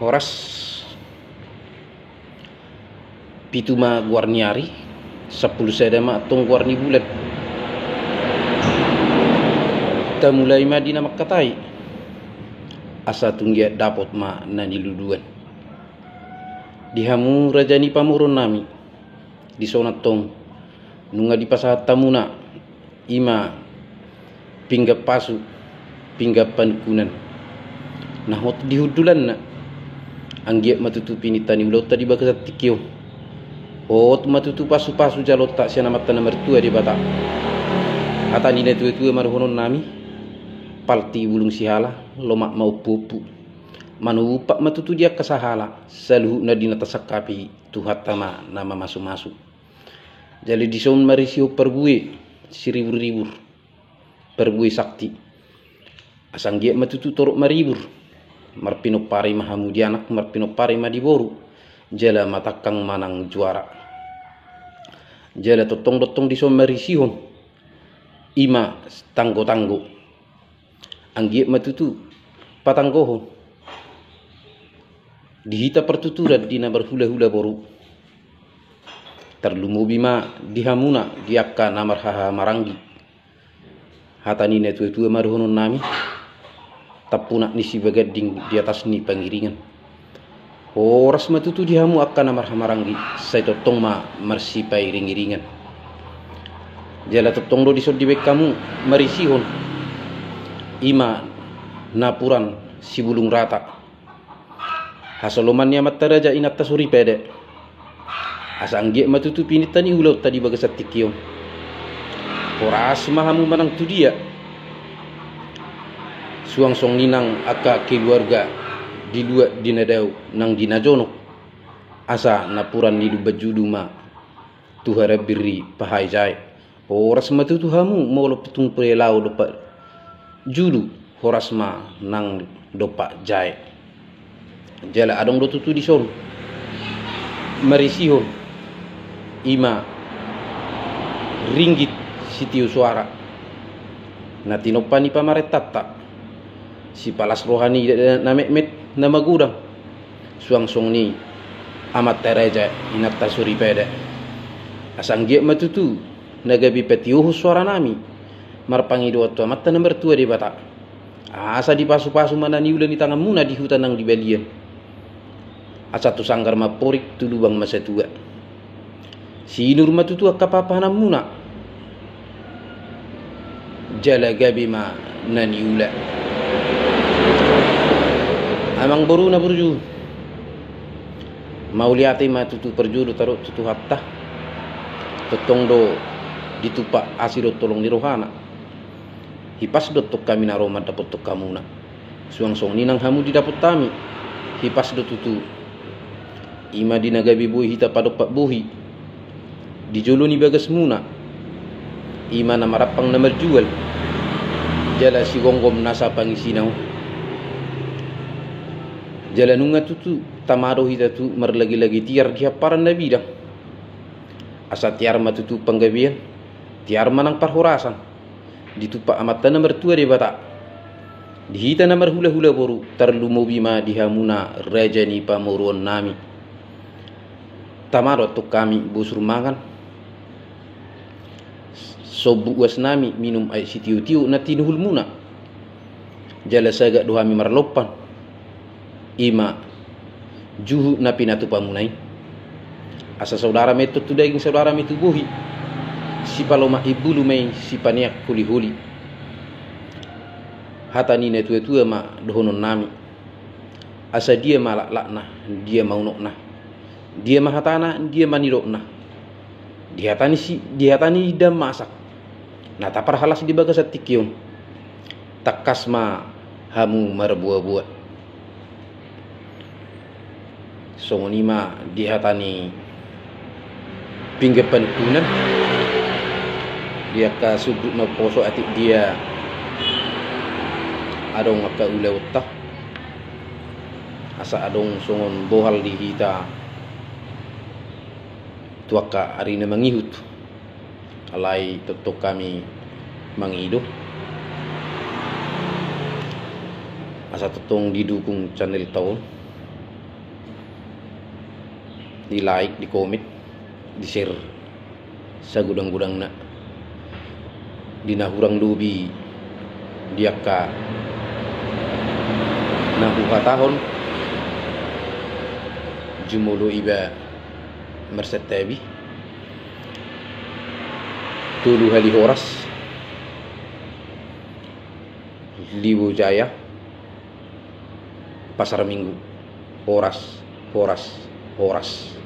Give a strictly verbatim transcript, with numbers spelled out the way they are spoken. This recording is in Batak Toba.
Horas. Pitu ma goar ni ari, sampulu sada ma antong goar ni bulan. Tamulai ma di na mangkatai, asa tung anggiat dapot ma na niluluan. Di hamu raja ni pamoruon nami, dison antong nunga dipasahat hamuna, i ma pinggan pasu, pinggan panungkunan na hot di hundulanna. Anggiat ma tutu pininta ni ulaonta di bagasan tingki on. Hot ma tutu pasupasu jaloonta sian Amanta na martua Debata. Hata ni na tuatua ma dohonon nami: Palti bulung sihala, lomak ma ompuompu. Manumpak ma tutu di angka sahala, saluhutna di na tasangkapi, Tuhanta ma na mamasumasu. Jala dison marisihon parbue siriburribur, parbue sakti, asa anggiat ma tutu torop maribur. Marpinompari ma hamu di anak, marpinompari ma di boru, jala matangkang ma nang juara. Jala tongtong do antong dison marisihon, i ma tanggotanggo. Anggiat ma tutu patanggohon di hita partuturan di na marhulahula boru. Tarlumobi ma di hamuna di angka na marhahamaranggi. Hata ni na tuatua ma dohonon nami: Tampunak ni sibaganding di atas ni pangiringan. Horas ma tutu di hamu angka na marhahamaranggi, sai tongtong ma marsipairingiringan. Jala tongtong do dison dibaen hamu marisihon, i ma napuran sibulung rata, hasoloman ni amanta raja inanta soripada. Asa anggiat ma tutu pininta ni ulaonta di bagasan tingki on. Horas ma hamu manang tu dia, suang songon i nang angka keluarga di luat di na dao nang di na jonok. Asa napuran ni lumban julu ma tu harambir ni pahaejae. Horas ma tutu hamu molo tung pe laho dompak julu, horas ma nang dompak jae. Jala adong do tutu dison marisihon, i ma ringgit sitio soara na tinompa ni pamarentanta, sipalas roha ni na metmet na magodang, suang songon i amanta raja inanta soripada. Asa anggiat ma tutu na gabe patiohon soara nami marpangidoan tu Amanta na martua Debata, asa dipasupasu ma na niula ni tanganmuna di huta nang di balian. Asa tu sanggar ma amporik, tu lubang ma satua. Sinur ma tutu angka pahanpahananmuna, jala gabe ma na niula. Amangboru na burju, mauliate ma tutu parjolo taruhon tu Tuhanta. Tongtong do ditumpak asi dohot holong ni rohana. Hipas do antong hami na ro mandapothon hamuna, suang songon i nang hamu didapot hami. Hipas do tutu, i ma di na gabe boi hita padompak bohi di jolo ni bagasmuna, i ma na marampang na marjual, jala sigomgom nasa pangisina on. Jala nunga tutu tama do hita tu marlagilagi tiar di hamparan na bidang. Asa tiar ma tutu panggabean, tiar ma nang parhorasan ditumpak Amanta na martua Debata di hita na marhulahula boru, tarlumobi ma di hamuna raja ni pamoruon nami. Tama do antong hami bosur mangan, sombuk uas nami minum aek sitiotio na tinuhulmuna. Jala sagat do hami marlompan, i ma juhut na pinatupamuna i. Asa saudara ma i antong tu daging, saudara ma i tu bohi, sipalomak imbulu ma i, sipaneang holiholi. Hata ni na tuatua ma dohonon nami: Asa dia ma laklakna, dia ma unokna, dia ma hatana, dia ma nidokna? Di hata ni si, di hata ni dam masak na taparhalas di bagasan tingki on, tangkas ma hamu marboaboa. Songon i ma di hata ni pinggan panungkunan, di angka sundut na poso atik dia adong angka ulaonta, asa adong songon bohal di hita tu angka ari na mangihut. Alai tongtong hami mangido, asa tongtong didukung channelta on, Di like, di comment, di share sagudang-gudangna. Di na hurang lobi di angka na huhatahon, jumolo iba marsantabi. Tolu hali horas. Liwo Jaya, Pasar Minggu. Horas, horas, horas.